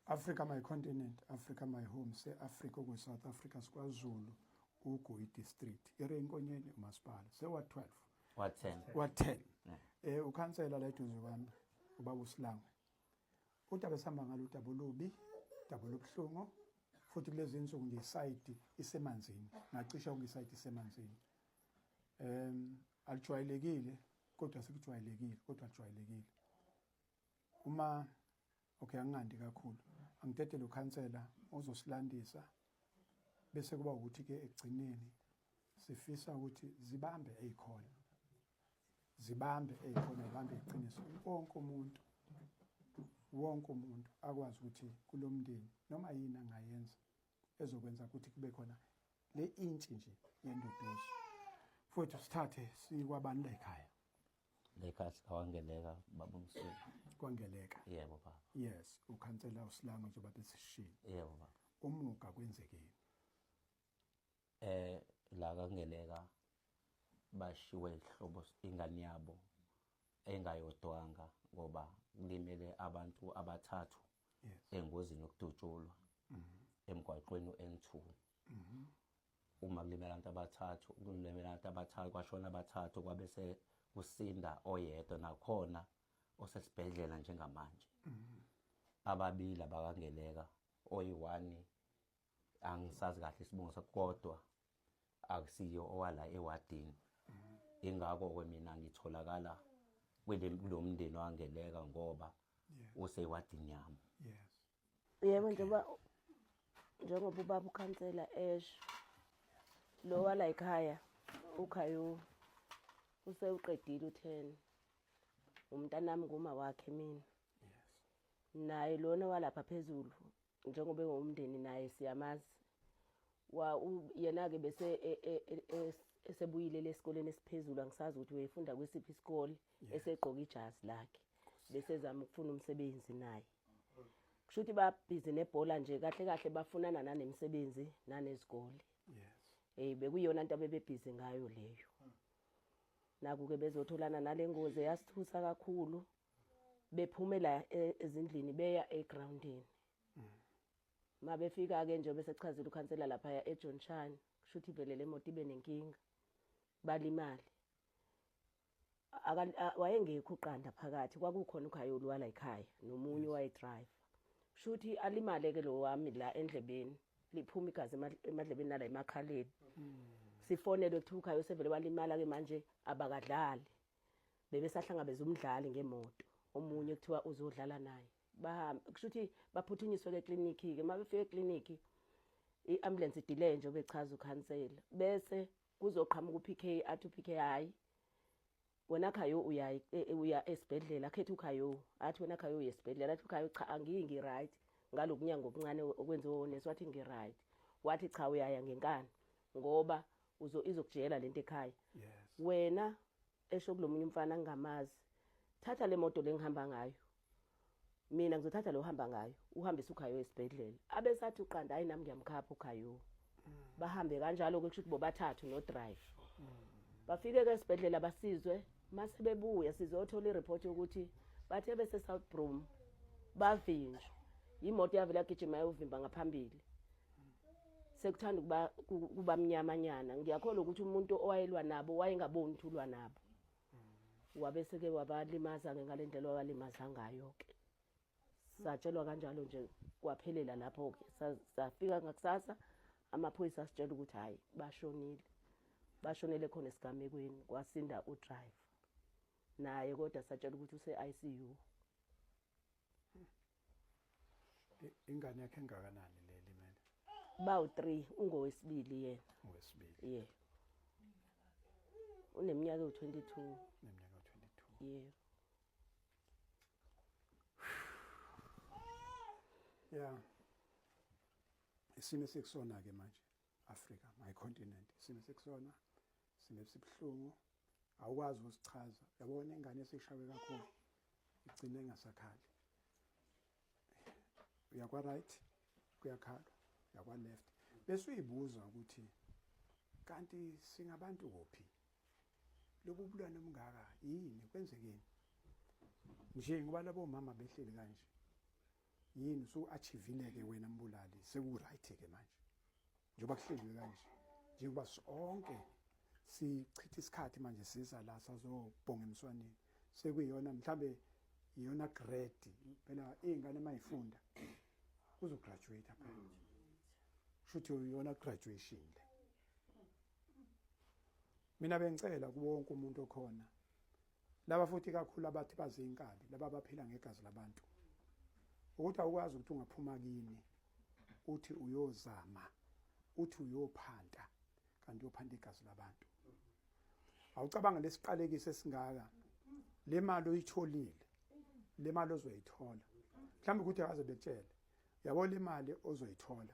Africa my continent, Africa my home, se-Africa okwe-South Africa siKwaZulu, uGoyi district, ere Inkonyeni umasipala, sewa 12. Wa 10. Wa 10. Ukhansela la eduze kwami ubaba uSilangwe. Udaba esihamba ngalo udaba olubi, udaba olubuhlungu futhi kulezi insuku nje isayidi isemanzini. Ngacisha ukungisayidi isemanzini. Alijwayelekile kodwa sekujwayelekile kodwa alijwayelekile. Uma okay angingandi kakhulu angidedele ukhansela ozosilandisa bese kuba ukuthi ke ekugcineni sifisa ukuthi zibambe ezikhona zibambe ezikhona zibambe iqiniso wonke umuntu wonke umuntu akwazi ukuthi kulomndeni noma yini angayenza ezokwenza ukuthi kube khona le intshi nje yenduduzo futhi sithathe sikwabani la ekhaya. Lekhaya sikawangeleka baba uMsweli. Kwangeleka. Yebo baba. Yes, ukhansela uSilango njengoba besishilo. Yebo baba. Umuga kwenzekeni? La kaNgeleka bashiwe ihlobo ingane yabo engayodwanga ngoba kulimele abantu abathathu engozini yokudutshulwa emgwaqweni u-N2. Uma kulimele abantu abathathu, kulimele abantu abathathu, kwashona abathathu, kwabe sekusinda oyedwa nakhona osesibhedlela njengamanje. Ababili abakangeleka, oyi-1 angisazi kahle isibongo sakhe kodwa akusiyo owala ewadini. Ingakho-ke mina ngitholakala kulo mndeni wangeleka ngoba usewadini yami. Yebo, njengoba ubaba ukhansela esho, lo wala ekhaya uKhayo usewuqedile u-10, umntanami nguma wakhe mina. Naye lona walapha phezulu njengoba engumndeni naye siyamazi. Yena-ke bese esebuyile lesikoleni esiphezulu, angisazi ukuthi wayefunda kwesiphi isikole, esegqoka ijazi lakhe bese ezama ukufuna umsebenzi naye. Kusho ukuthi babhizi nebhola nje, kahle kahle bafunana nanemsebenzi nanezikole. Bekuyiyona nto abebebhizi ngayo leyo. Naku-ke bezotholana nale ngozi eyasithusa kakhulu, bephumela ezindlini beya egroundini. Mabefika-ke nje besechazile ukhansela laphaya eJohn Shine, kusho ukuthi vele le moto ibe nenkinga, balimale. Wayengekho uqanda phakathi, kwakukhona uKhayolu wala ekhaya nomunye owayedrive. Kusho ukuthi alimale-ke lo wami la endlebeni, liphuma igazi emadlebeni nala emakhaleni. Sifonelwe kuthiwa uKhayo sevele walimala-ke manje abakadlali, bebesahlangabeza umdlali ngemoto, omunye kuthiwa uzodlala naye. Bahambe, kusho ukuthi baphuthunyiswe-ke eklinikhi-ke. Uma befika eklinikhi i-ambulance idelay nje obechaza ukhansela, bese kuzoqhamuka u-P K, athi u-P K hhayi wena Khayo uya esibhedlela, akhethe uKhayo, athi wena Khayo uya esibhedlela, athi uKhayo cha angiyi ngi-right ngalokunyango okuncane okwenziwe onesi, wathi ngi-right, wathi cha uyaya ngenkani ngoba izokujela lento ekhaya. Wena esho kulomunye umfana angingamazi, thatha le moto le ngihamba ngayo, mina ngizothatha lo hamba ngayo uhambise uKhayo esibhedlela. Abesathi uqanda hayi nami ngiyamkhapha uKhayo. Bahambe kanjalo ke, kusho ukuthi bobathathu no drive. Bafike ke esibhedlela basizwe, mase bebuya sizothola ireport yokuthi bathe bese South Broom bavinjwa imoto yavela gijima yovimba ngaphambili. Sekuthanda kuba mnyamanyana. Ngiyakholwa ukuthi umuntu owayelwa nabo wayengaboni ukuthi ulwa nabo. Wabe seke wabalimaza ke ngale ndlela wabalimaza ngayo ke. Satshelwa kanjalo nje kwaphelela lapho ke. Safika ngakusasa amaphoyisa asitshela ukuthi hayi bashonile. Bashonele khona esigamekweni, kwasinda udriver. Naye kodwa satshela ukuthi use ICU. Ingane yakhe engakanani le limele? Bawu 3, ungowesibili yena. Owesibili. Yebo. Uneminyaka ewu-22. Uneminyaka ewu-22. Yebo. Yeah. Isimo esikusona ke manje Africa, my continent. Isimo esikusona, isimo esibuhlungu, awukwazi ukusichaza. Yabona ingane esishawe kakhulu igcine ingasakhali. Uya kwa right kuyakhalwa, uya kwa left. Bese uyibuza ukuthi kanti singabantu kuphi? Lobu bulwane obungaka yini, kwenzekeni? Nje ngoba labo mama behleli kanje. Yini usu-achievile ke wena mbulali, seku-right ke manje njengoba kuhleliwe kanje, njengoba sonke sichitha isikhathi manje siza la sazobhonga emswaneni, sekuyiyona mhlambe iyona grade phela iy'ngane uma yifunda kuzograduate phela, shuthi iyona graduation le. Mina bengicela kuwo wonke umuntu okhona laba, futhi kakhulu abathi baziyinkabi, laba abaphila ngegazi labantu, ukuthi awukwazi ukuthi ungaphuma kini uthi uyozama, uthi uyophanta, kanti uyophanta igazi labantu. Awucabanga lesiqalekiso esingaka, le mali oyitholile, le mali ozoyithola, mhlawumbe ukuthi akaze bekutshele, yabo, le mali ozoyithola,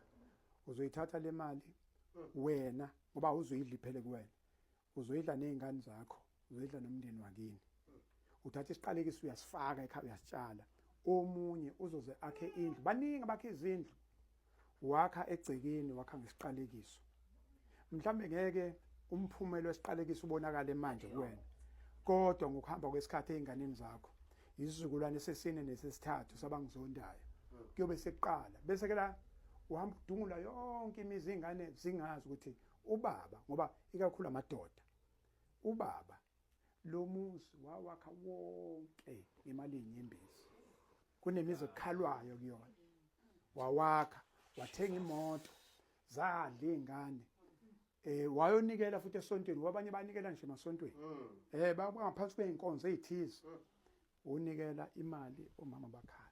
uzoyithatha le mali wena, ngoba uzoyidla iphele kuwena, uzoyidla nezingane zakho, uzoyidla nomndeni wakini. Uthatha isiqalekiso uyasifaka ekhaya, uyasitshala. Omunye uzoze akhe indlu, baningi abakhe izindlu, wakha egcekeni, wakha ngesiqalekiso. Mhlambe ngeke umphumelo wesiqalekiso ubonakale manje kuwena, kodwa ngokuhamba kwesikhathi ey'nganeni zakho, isizukulwane sesine nesesithathu sabangizondayo kuyobe sekuqala, bese ke la uhamba udungula yonke imizi, iy'ngane zingazi ukuthi ubaba, ngoba ikakhulu amadoda, ubaba lo muzi wawakha wonke ngemali yenyembezi, kunemizi ekukhalwayo kuyona, wawakha, wathenga imoto, zadla iy'ngane, wayonikela futhi esontweni, wabanye banikela nje emasontweni, bangaphansi kwey'nkonzo ey'thize, unikela imali, omama bakhala.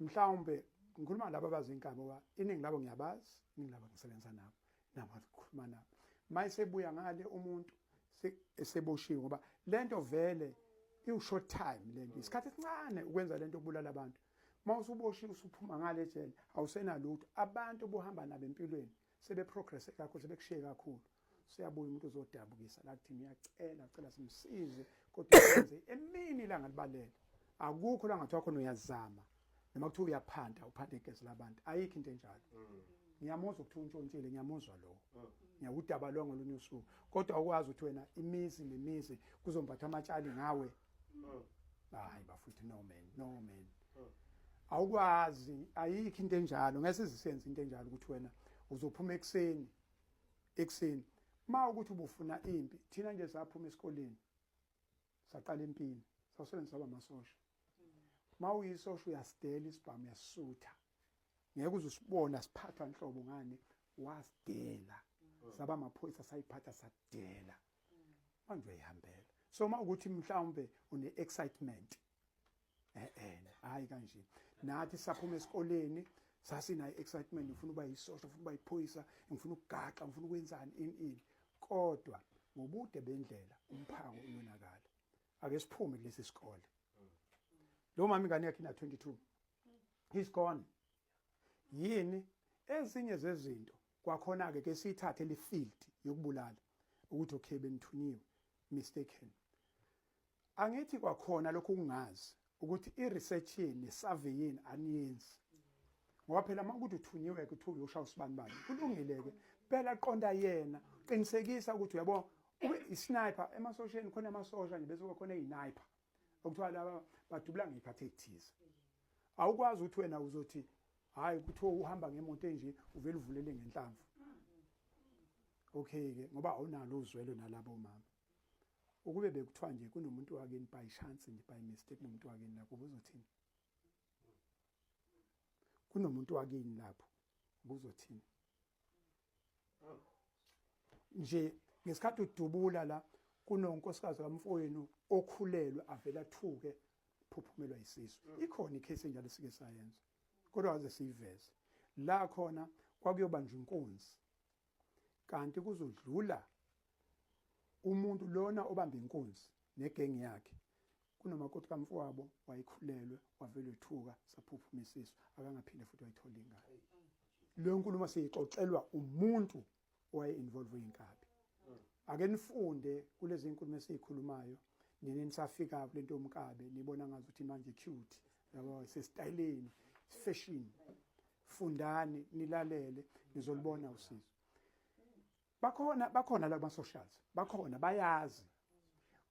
Mhlawumbe ngikhuluma laba abazinkabi, ngoba iningi labo ngiyabazi, iningi labo ngisebenza nabo, nabo ngikhuluma nabo. Mayisebuya ngale umuntu eseboshiwe, ngoba lento vele iwu-short time lento, isikhathi esincane ukwenza lento okubulala abantu. Uma usuboshiwe, usuphuma ngale ejele, awusenalutho. Abantu obuhamba nabo empilweni sebeprogresse kakhulu, sebekushiye kakhulu. Siyabuya umuntu uzodabukisa la kuthina, uyacela, cela simsize, kodwa wenze emini ilanga libalele, akukho la ngathiwa khona uyazama, noma kuthiwa uyaphanta, uphanta igezi labantu, ayikho into enjalo. Ngiyamuzwa ukuthiwa untshontshile, ngiyamuzwa lowo, ngiyakudaba lo ngolunye usuku, kodwa awukwazi ukuthi wena imizi nemizi kuzombathwa amatshali ngawe. Hayi bafuthi, no man, no man, awukwazi, ayikho into enjalo, ngeke sizisenze into enjalo ukuthi wena uzophuma ekuseni ekuseni uma ukuthi ubufuna impi. Thina nje saphuma esikoleni, saqala empini, sasebenzisa amasosha. Uma uyisosha uyasidela isibhamu, uyasutha, ngeke uze usibona siphathwa nhlobo ngani, wasidela, saba amaphoyisa, sayiphatha sadela, manje uyayihambela. So uma ukuthi mhlawumbe une excitement, hayi kanje, nathi saphuma esikoleni sasinayo excitement, ngifuna ukuba yisosha, ngifuna ukuba yiphoyisa, ngifuna ukugaxa, ngifuna ukwenzani, ini ini, kodwa ngobude bendlela umphako uyonakala. Ake siphume kulesi sikole. Lo mama ingane yakhe ina 22, he's gone. Yini ezinye zezinto kwakhona ke siyithathe le field yokubulala, ukuthi okay, benithunyiwe, mistaken, angithi kwakhona lokhu kungazi ukuthi i-research yeni ne-survey yeni aniyenzi, ngoba phela uma ukuthi uthunyiwe kuthiwa uyoshaya usibani bani, kulungile-ke phela, qonda yena, qinisekisa ukuthi uyabo ube i-sniper. Emasosheni khona amasosha nje, bese kuba khona iy'niper okuthiwa laba badubula ngey'khathi ey'thize. Awukwazi ukuthi wena uzothi hhayi, kuthiwa uhamba ngemoto enje, uvele uvulele ngenhlamvu, okay-ke, ngoba awunalo uzwelo nalabo mama. Ukube bekuthiwa nje kunomuntu wakini by chance nje, by mistake, kunomuntu wakini lapho, ubuzothini? Kunomuntu wakini lapho, ubuzothini nje ngesikhathi udubula la kunonkosikazi kamfowenu okhulelwe, avela athuke, phuphumelwa isisu? Ikhona icase enjalo sike sayenza, kodwa aze siyiveze la khona, kwakuyobanjwa inkunzi, kanti kuzodlula umuntu lona obamba inkunzi negengi yakhe, kunomakoti kamfowabo wayekhulelwe, wavele ethuka, saphuphuma isisu, akangaphinde futhi wayithola ingane. Leyo nkulumo siyixoxelwa umuntu owaye involve inkabi. Ake nifunde kulezi nkulumo esizikhulumayo, nina nisafika kule nto yomkabe, nibona ngazi ukuthi manje cute, yabo, sesitayileni, fashion. Fundani, nilalele, nizolibona usizo. Bakhona, bakhona laba socials, bakhona, bayazi,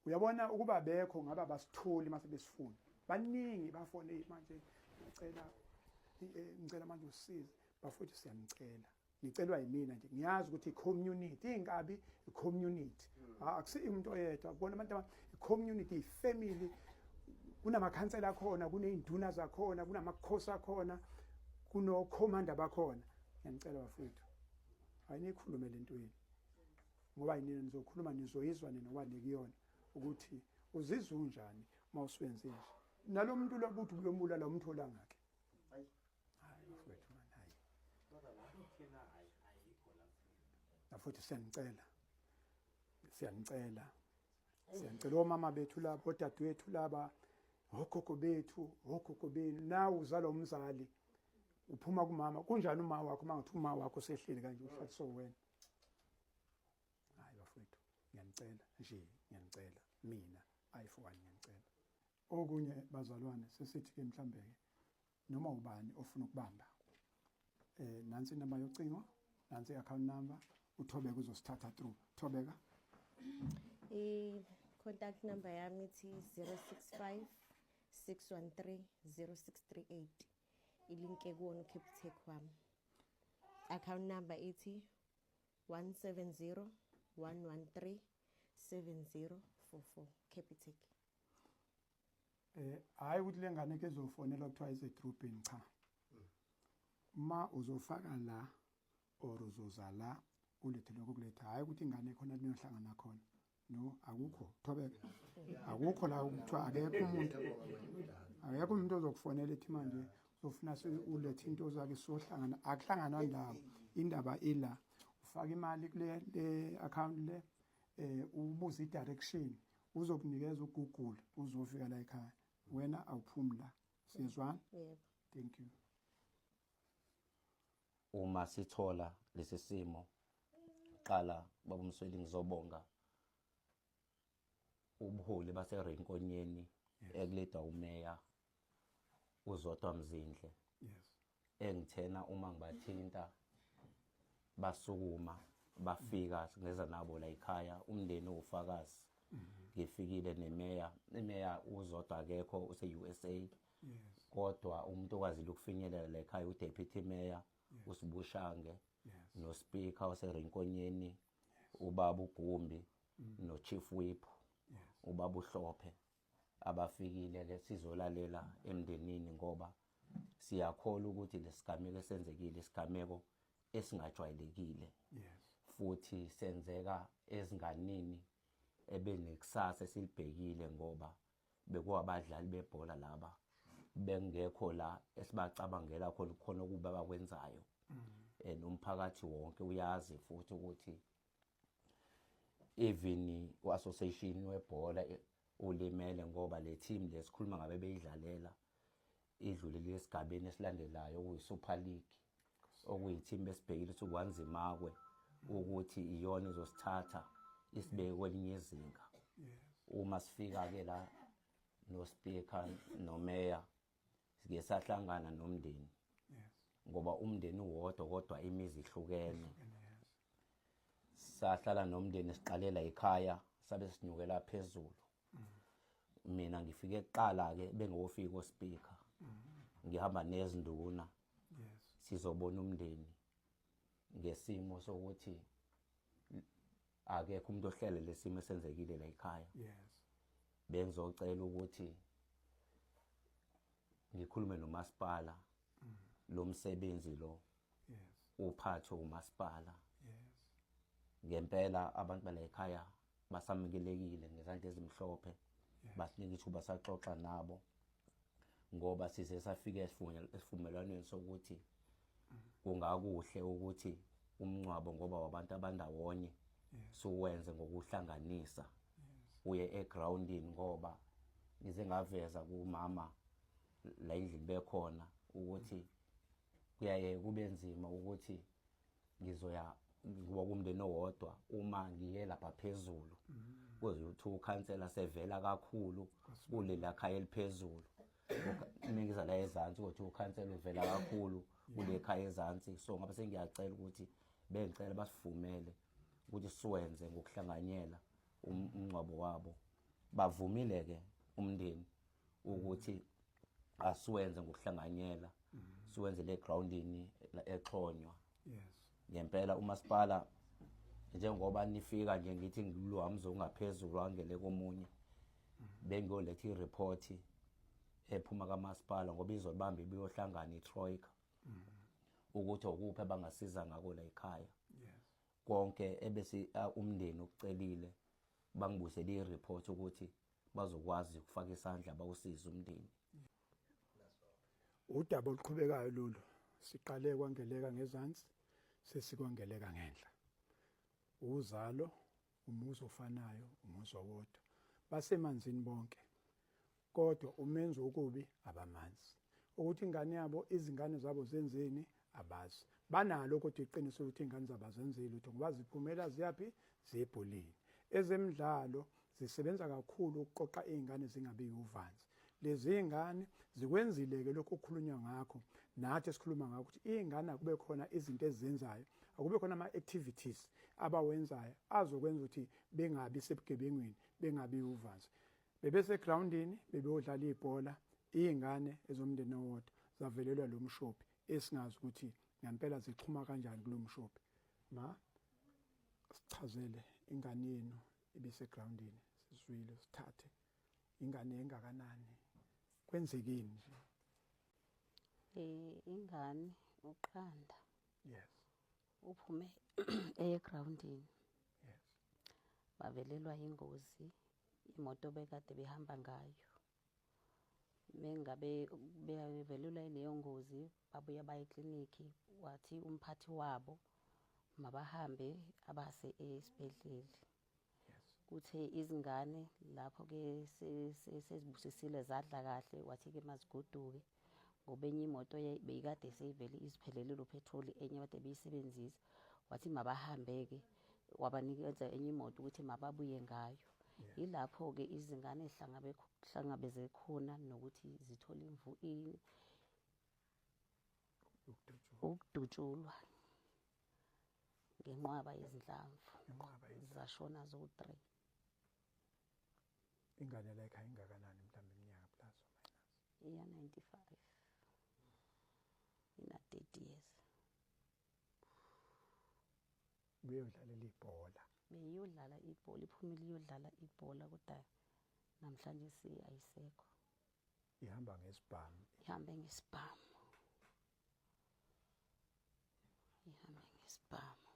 uyabona ukuba bekho ngaba basitholi mase besifuna. Baningi bafone manje. Ngicela eh, ngicela manje usize bafowethu, siyanicela, nicelwa yimina nje. Ngiyazi ukuthi i-community inkabi, i-community akusi umuntu oyedwa, kubona abantu, i-community, i-family, kunamakhansela akhona, kuney'nduna zakhona, kunamakhosi akhona, kunokhomanda bakhona. Ngiyanicela bafowethu, ayinikhulume le ntweni, ngoba nina nizokhuluma, nizoyizwa nina ngoba nikuyona ukuthi uzizwa unjani uma usuwenze nje nalo muntu lokuthi uyomulala umtholanga-ke. Hayi bafowethu mani, hayi bafowethu, siyanicela, siyanicela, siyanicela, omama bethu laba, odadewethu laba, ogogo bethu, ogogo benu. Nawe uzalwa umzali, uphuma kumama, kunjani uma wakho uma ngathi uma wakho sehleli kanje uhlaliswe wena? Hayi bafowethu, ngiyanicela nje, ngiyanicela mina, I for one ngiyanicela. Okunye bazalwane, sesithi-ke mhlambe-ke noma ubani ofuna ukubamba, nansi inamba yocingo, nansi i-account number, uThobeka uzosithatha through. Thobeka. I-contact number yami ithi 065 613 0638, ilinke kuwona uCapitec wami. Account number ithi 170 113 7044, Capitec. Hayi ukuthi lengane ke ezofonela kuthiwa isedrobheni, cha. Uma uzofaka la or uzoza la, ulethe lokho kuletha, hayi ukuthi ingane khona niyohlangana khona. No, akukho, Thobeka, akukho la kuthiwa akekho umuntu, akekho umuntu ozokufonela ethi manje uzofuna ulethe into zakhe sohlangana. Akuhlanganwa ndawo, indaba ila, ufaka imali kule le account le, ubuze i-direction, uzokunikeza uGoogle, uzofika la ekhaya. Wena awuphumi la, siyezwana? Yebo. Thank you. Uma sithola lesi simo qala, baba uMsweli, ngizobonga ubuholi baseRay Nkonyeni ekuledwa umeya uZodwa Mzindle, engithena uma ngibathinta basukuma bafika, ngeza nabo la ekhaya, umndeni ufakazi. Ngifikile nemeya, imeya uZodwa akekho, use-USA, kodwa umuntu okwazile ukufinyelela la ekhaya uDeputy Mayor uSibushange, no-speaker waseRay Nkonyeni ubaba uGumbi, no-chief whip ubaba uHlophe, abafikile ke sizolalela emndenini, ngoba siyakholwa ukuthi lesigameko esenzekile isigameko esingajwayelekile, futhi senzeka ezinganini ebenekusasa esilibhekile, ngoba bekuwabadlali bebhola laba, bengekho la esibacabangela khona khona okuba bakwenzayo. And umphakathi wonke uyazi futhi ukuthi even u-association webhola ulimele, ngoba le team lesikhuluma ngabe beyidlalela idlulile esigabeni esilandelayo okuyi-Super League, okuyi-team besibhekile ukuthi kwanzimakwe ukuthi iyona izosithatha isibeke kwelinye izinga. Uma sifika-ke la no-speaker nomeya, sike sahlangana nomndeni, ngoba umndeni uwodwa kodwa imizi ihlukene. Sahlala nomndeni, siqalela ekhaya, sabe sinyukela phezulu. Mina ngifike kuqala-ke bengofika ospeaker, ngihamba nezinduna, sizobona umndeni ngesimo sokuthi akekho umuntu ohlele lesimo esenzekile la ekhaya. Bengizocela ukuthi ngikhulume nomasipala, lo msebenzi lo uphathwe umasipala. Ngempela abantu bala ekhaya basamukelekile ngezandla ezimhlophe, basinika ithuba, saxoxa nabo, ngoba size safika esivumelwaneni sokuthi kungakuhle ukuthi umncwabo, ngoba wabantu abandawonye, suwenze ngokuhlanganisa, uye egroundini, ngoba ngize ngaveza kumama la endlini bekhona ukuthi kuyaye kube nzima ukuthi ngizoya kuba kumndeni owodwa uma ngiye lapha phezulu, kuze ukuthi ukhansela sevela kakhulu kulela khaya eliphezulu, mina ngiza la ezansi, kodwa ukhansela uvela kakhulu kule khaya ezansi. So ngabe sengiyacela ukuthi, bengicela basivumele ukuthi siwenze ngokuhlanganyela umngcwabo wabo. Bavumile ke umndeni ukuthi Asiwenze ngokuhlanganyela, siwenze le groundini exhonywa. Ngempela umasipala, njengoba nifika nje, ngithi ngilwamzo ungaphezulu wangele komunye, bengiyoletha ireport ephuma kamasipala ngoba izobamba ibiyohlangana itroika ukuthi okuphi abangasiza ngako la ekhaya. Konke ebese umndeni ukucelile, bangibusele ireport ukuthi bazokwazi ukufaka isandla bawusize umndeni. Udaba oluqhubekayo lolu, siqale kwangeleka ngezansi, sesikwangeleka ngenhla. Uzalo, umuzi ofanayo, umuzi owodwa, basemanzini bonke, kodwa umenzi wokubi abamanzi. Ukuthi ingane yabo, izingane zabo zenzeni abazi. Banalo kodwa iqiniso ukuthi ingane zabo azenzile lutho ngoba ziphumela ziyaphi, ziyebholeni. Ezemidlalo zisebenza kakhulu ukuqoqa izingane zingabi uvanzi. Lezi zingane zikwenzile-ke lokhu okukhulunywa ngakho, nathi esikhuluma ngakho, ukuthi iy'ngane akube khona izinto ezizenzayo, akube khona ama-activities abawenzayo azokwenza ukuthi bengabi sebugebengwini, bengabi uvanzi. Bebesegrawundini bebeyodlala ibhola, iy'ngane ezomndeni owodwa zavelelwa lo mshophi esingazi ukuthi ngempela zixhuma kanjani kulo mshophi. Ma, sichazele, ingane yenu ibisegrawundini, sizwile, sithathe ingane engakanani, kwenzekeni nje? Ingane uqanda. Uphume egroundini. Bavelelwa ingozi, imoto bekade behamba ngayo. Mengabe bevelelwa ileyo ngozi, babuya baye eklinikhi, wathi umphathi wabo mabahambe abase esibhedlela. Kuthe izingane lapho-ke sezibusisile zadla kahle, wathi-ke mazigoduke ngoba enye imoto beyikade seyivele iziphelelele upetroli, enye kade beyisebenzisa. Wathi mabahambe-ke, wabanikeza enye imoto ukuthi mababuye ngayo. Yilapho-ke izingane zihlangabeze khona nokuthi zithole ukudutshulwa ngenqwaba yezinhlamvu. Inqwaba yezinhlamvu. Zashona zo-3. Ingane la ekhaya ingakanani mhlawumbe iminyaka, plus or minus? Iya 95, ina 30 years. Beyodlalela ibhola. Beyodlala ibhola, iphumile iyodlala ibhola, kodwa namhlanje si ayisekho. Ihamba ngesibhamu. Ihambe ngesibhamu, ihambe ngesibhamu.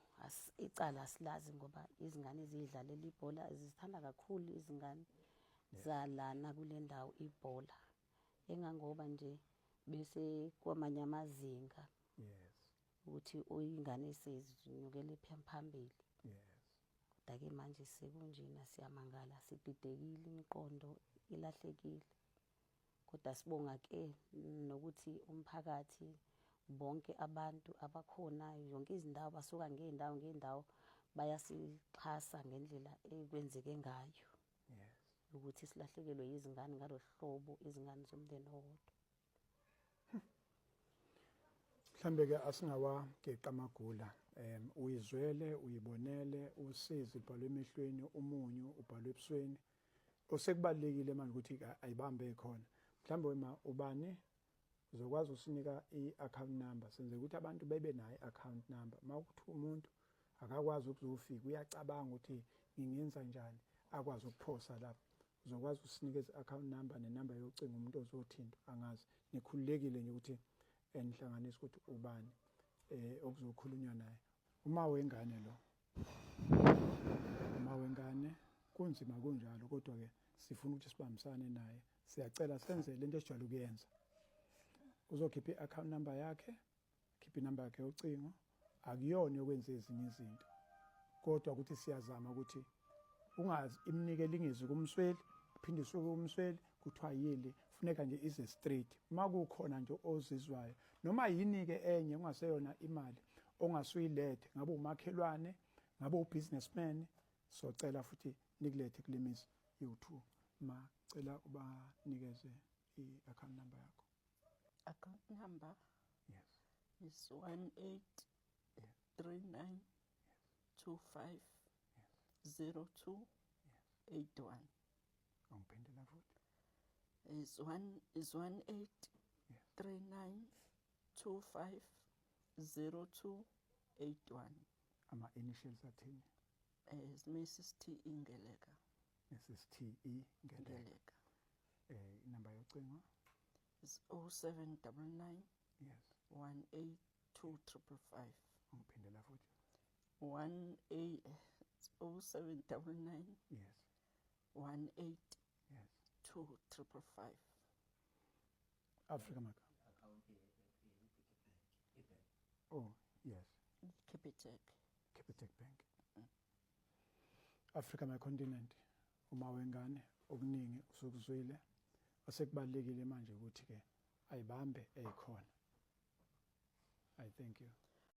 Icala asilazi ngoba izingane ziyidlalela ibhola, zithanda kakhulu izingane zalana kule ndawo ibhola, engangoba nje bese kwamanye amazinga ukuthi uyingane sezinyukele phambili. Kodwa-ke manje sekunjena, siyamangala, sididekile, imiqondo ilahlekile. Kodwa sibonga-ke nokuthi umphakathi bonke, abantu abakhona yonke izindawo, basuka ngey'ndawo ngey'ndawo, bayasixhasa ngendlela ekwenzeke ngayo ukuthi silahlekelwe yizingane ngalo hlobo, izingane zomndeni owodwa. Mhlambe ke asingawageqa amagula. Uyizwele, uyibonele usizi ubhalwe emehlweni, umunyu ubhalwe ebusweni. Osekubalekile manje ukuthi ayibambe khona. Mhlambe wema ubani uzokwazi usinika i-account number, senze ukuthi abantu bebe nayo i-account number. Mawukuthi umuntu akakwazi ukuzofika, uyacabanga ukuthi ngingenza njani, akwazi ukuphosa lapho. Uzokwazi usinikeza i-account number nenamba yocingo umuntu ozothinta? Angazi, nikhululekile nje ukuthi nihlanganise ukuthi ubani okuzokhulunywa naye. Uma wengane lo, uma wengane, kunzima kunjalo, kodwa ke sifuna ukuthi sibambisane naye. Siyacela senze lento esijwayele ukuyenza. Uzokhipha i-account number yakhe, khipha inamba yakhe yocingo. Akuyona yokwenza ezinye izinto, kodwa ukuthi siyazama ukuthi ungazi imnikelo ingezi kumsweli, phinde isuke kumsweli kuthiwa yili, funeka nje ize straight. Uma kukhona nje ozizwayo noma yini-ke enye kungaseyona imali ongasuyilethe, ngabe umakhelwane, ngabe ubusinessman, socela futhi nikulethe kule mizi yo-2. Ma, cela ubanikeze i-account number yakho. Account number is 18 39 25 02 81. Angiphindela futhi. Is 1 is 18. 39 25 02 81. Ama-initials athini? Mrs T Ingeleka. Mrs T E Ngeleka. Ngeleka. Inamba yocingo? Is 0799 182555. Ungiphindela futhi. 1 8 0799 18 2555. Africa Maka. Oh, yes. Capitec. Capitec Bank. Africa my continent. Uma wengane okuningi usukuzwile, osekubalekile manje ukuthi ke ayibambe eyikhona. I thank you.